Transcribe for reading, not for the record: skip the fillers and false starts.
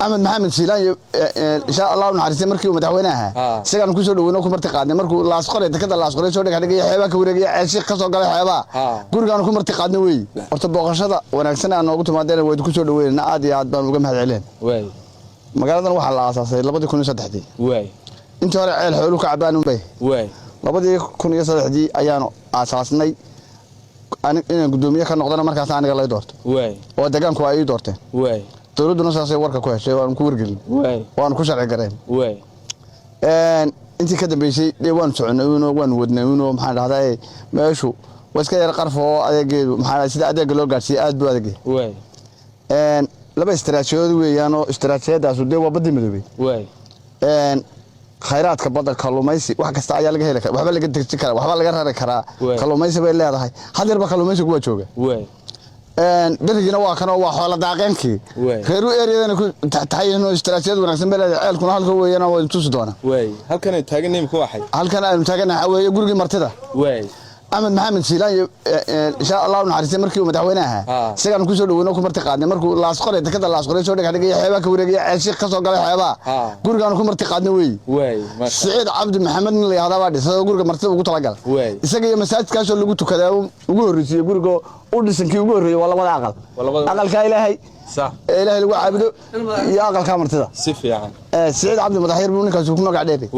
Axmed Maxamed Siilaan iyo insha Allah u naxariistay markii uu madaxweyne ahaa, isagaan kusoo dhaweyno, ku marti qaadnay markuu Laasqoray, dekada Laasqoray soo dhagax dhigay, xeebaha ka wareegaya, Ceelshiikh ka soo galay xeebaha. Gurigaanu ku marti qaadnay weey. Horta booqashada wanaagsan aa noogu timaadeen waydu kusoo dhaweynana, aad iyo aad baan uga mahad celin. Magaaladan waxaa la aasaasay 2003-dii. Intii hore ceel xooluhu ka cabaan unbay. 2003-dii ayaanu aasaasnay. Inaan guddoomiye ka noqdana markaas aniga lay doorto oo deegaanku ay ii doorteen. Dowladduna saasay warka ku heshay, waanu ku wargelin, waanu ku sharci gareen. Intii ka dambeysay dee waanu soconay uno, waanu wadnay uno. Maxaan dhahdaa, meeshu waa iska yar qarfo oo adeegeedu, maxaa, sida adeega loo gaadhsiiyey aad buu adeegay. Laba istaraatijiyadood weeyaan oo istaraatijiyadaasu dee waa baddii madoobey. Khayraadka badda, kalluumaysi, wax kasta ayaa laga heli kara, waxba laga degji karaa, waxba laga rari karaa. Kalluumaysi bay leedahay, had yarba kalluumaysigu waa jooga. Berigiina waa kanoo, waa xoola daaqeenkii. Reeru eryadana ku taxtaxayihiin oo istaraatijiyad wanaagsan bay leedahay. Ceelkuna halka weeyaan, waa tusi doona. Halkan ay taagan imika waxay Halkan aynu taaganahay waxaa weeye gurigii martida. Axmed Maxamed Siilaan iyo insha Allah u naxariistay markii uu madaxweyne ahaa, isagaan kusoo dhaweyno, ku marti qaadnay markuu Laasqoray, dekada Laasqoray soo dhagax dhigay, xeebaha ka wareegaya, Ceelshiikh ka soo galay xeebaha. Gurigaanu ku marti qaadnay weey. Maasha. Siciid Cabdi Maxamed nin la yihahdaa baa dhisay oo guriga martida ugu talagalay. Isaga iyo masaajidkaasoo lagu tukadaa ugu horreysiiyey guriga u dhisankii ugu horreeyey waa labada aqal. Waa labada. Aqalkaa Ilaahay ee Ilaahay lagu caabudo iyo aqalkaa martida. Si fiican. Siciid Cabdi Madaxyar buu ninkaasi ku magac dheeray.